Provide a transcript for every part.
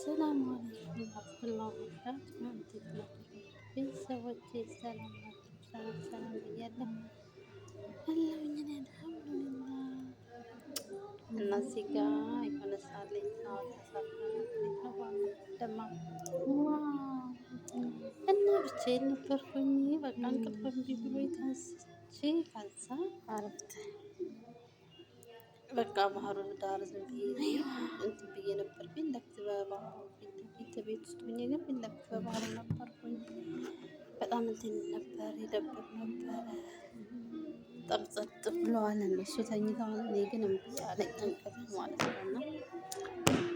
አሰላሙ አለይኩም ወራህመቱላሂ ወበረካቱህ። እንዴት ናችሁ ቤተሰቦቼ? ሰላም ናችሁ? ሰላም ሰላም ብያለሁ አለሁኝ እኔ አልሐምዱሊላህ። እና እዚህ ጋ የሆነ ሰዓት ላይ ተሳፍረን እና ብቻዬን ነበርኩኝ። በቃ እንቅልፍ እምቢ ብሎ ተነስቼ ከዛ አረፍት በቃ ባህሩ ዳር ዝም ብዬ እንትን ብዬ ነበር። ፊት ለፊት በባህሩ ፊት ለፊት ቤት ውስጥ ሆኜ ግን ፊት ለፊት በባህሩ ነበርኩኝ። በጣም እንትን ነበር፣ ይደብር ነበረ። በጣም ጸጥ ብለዋል እነሱ ተኝተዋል። እኔ ግን እምቢ አለኝ እንቅልፍ ማለት ነው። እና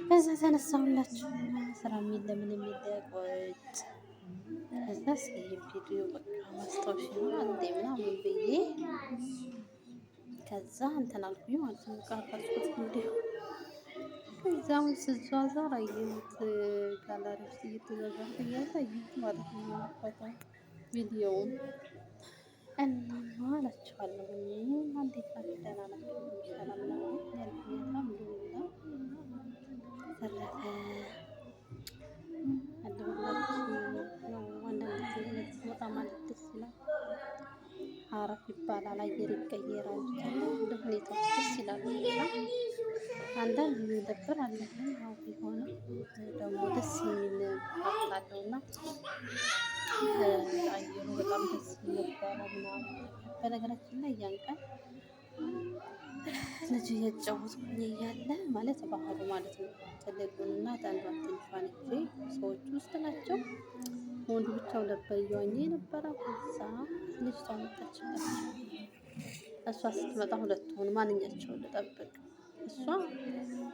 በዛ ተነሳሁላችሁ ስራ የሚል ለምን የሚል ቆጭ ከዛ እስኪ ቪዲዮ በቃ ማስታወሻ ነው አንዴ ምናምን ብዬ ከዛ እንትን አልኩኝ ማለት ነው። ቀረጽኩት እንዲሁ ከዛም ስዟዟር አየሁት፣ ጋላሪ ውስጥ እየተዟዟርኩ እያለ አየሁት ማለት ነው ፎቶ ቪዲዮውን። እናማ እላችኋለሁ እንዴት ናችሁ? ደህና ናችሁ? ሰላም ነው ያልኩኝ አልሐምዱሊላህ። ተረፈ አለሁላችሁ። ያው አንዳንድ ጊዜ ወጣ ማለት ደስ ይላል። አረፍ ይባላል፣ አየር ይቀየራል። ብቻ እንደ ሁኔታዎች ደስ ይላሉ። እና አንዳንድ የሚደብር አለ፣ ግን ያው ቢሆንም ደግሞ ደስ የሚል part አለው እና አየሩ በጣም ደስ ነበረ ምናምን። በነገራችን ላይ ያን ቀን ልጅ እያጫወትኩኝ እያለ ማለት ባህሩ ማለት ነው ትልቁንና አንዷን ትንሿን ይዤ ሰዎች ውስጥ ናቸው። ወንዱ ብቻው ነበር እየዋኘ የነበረው። ከዛ ልጅቷ መጣችላቸው። እሷ ስትመጣ ሁለት ሆኑ። ማንኛቸውን ልጠብቅ? እሷ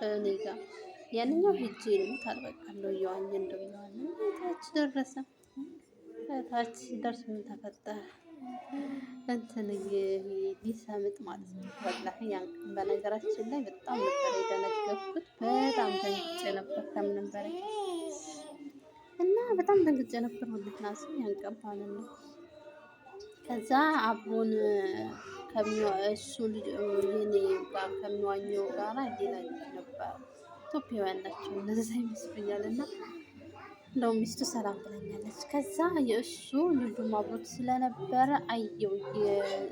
እኔ ጋ ያንኛው ሄጄ ልሙት አልበቃለሁ እየዋኘ እንደው እየዋኘ ታች ደረሰ። ታች ሲደርስ ምን ተፈጠረ? እንትን ሊሰምጥ ማለት ነው። ወላሂ ያን ቀን በነገራችን ላይ በጣም ነበር የደነገጥኩት። በጣም ደንግጬ ነበር ከምንም በላይ እና በጣም ደንግጬ ነበር። ወላሂ ናስም ያን ቀን ማለት ነው። ከዛ አብሮን እሱ የኔ ጋር ከሚዋኘው ጋራ ሌላ ልጅ ነበር። ኢትዮጵያውያን ናቸው እነዛ ይመስሉኛል። እና እንደው ሚስቱ ሰላም ብለኛለች። ከዛ የእሱ ልጁም አብሮት ስለነበረ አየው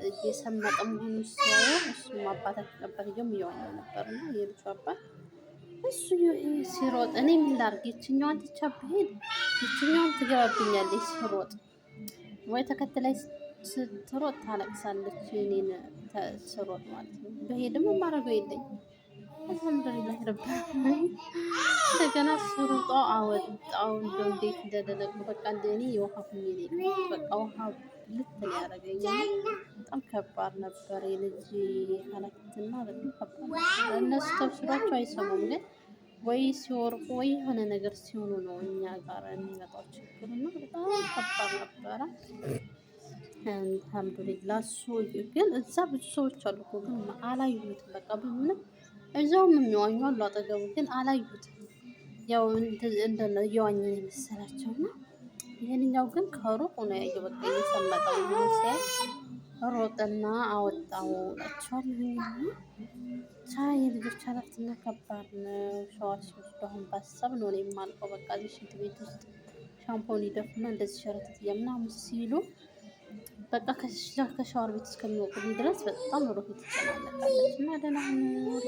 እየሰመጠ መሆኑ ሲያየው፣ እሱም አባታቸው ነበር እየዋኘ ነበር እና የልጁ አባት እሱ ሲሮጥ እኔ ምን ላድርግ? ይችኛዋን ትቻ ብሄድ ይችኛዋን ትገባብኛለች ሲሮጥ ወይ ተከትላይ ስትሮጥ ታለቅሳለች። እኔን ስሮጥ ማለት ነው። በሄድም የማደርገው የለኝም። አልሐምዱሊላህ ረብ እንደገና ስሩጦ አወጣው። እንደው እንዴት እንደደነቁ በቃ እንደኔ የውሃ ሁኜ ነው በቃ ውሃ ልት ነው ያደረገኝ። በጣም ከባድ ነበር የልጅ ኃላፊነትና በጣም ከባድ ነበር። እነሱ ተብስሏቸው አይሰሙም፣ ግን ወይ ሲወርቁ ወይ የሆነ ነገር ሲሆኑ ነው እኛ ጋር የሚመጣው ችግር እና በጣም ከባድ ነበረ። አልሐምዱሊላህ እሱ ግን እዛ ብዙ ሰዎች አሉ እኮ ግን አላዩትም። በቃ ምንም እዛውም የሚዋኙ አሉ አጠገቡ ግን አላዩትም። ያው እንደ እየዋኘን የመሰላቸው እና ይህንኛው ግን ከሩቅ ነው ያየው። በቃ እየሰመጠው ነው ሲያይ ሮጠና አወጣው እላቸዋለሁ። ብቻ የልጆች ኃላፊነት ከባድ ነው። ሻወር ሲወስዱ አሁን ባሰብ ነው እኔ የማልቀው። በቃ እዚህ ሽንት ቤት ውስጥ ሻምፖን ይደፉና እንደዚህ ሸረተት ምናምን ሲሉ በቃ ከሻወር ቤት እስከሚወቁልኝ ድረስ በጣም ሮሄ ትጨናነቃለች እና ደህና ሁኑ።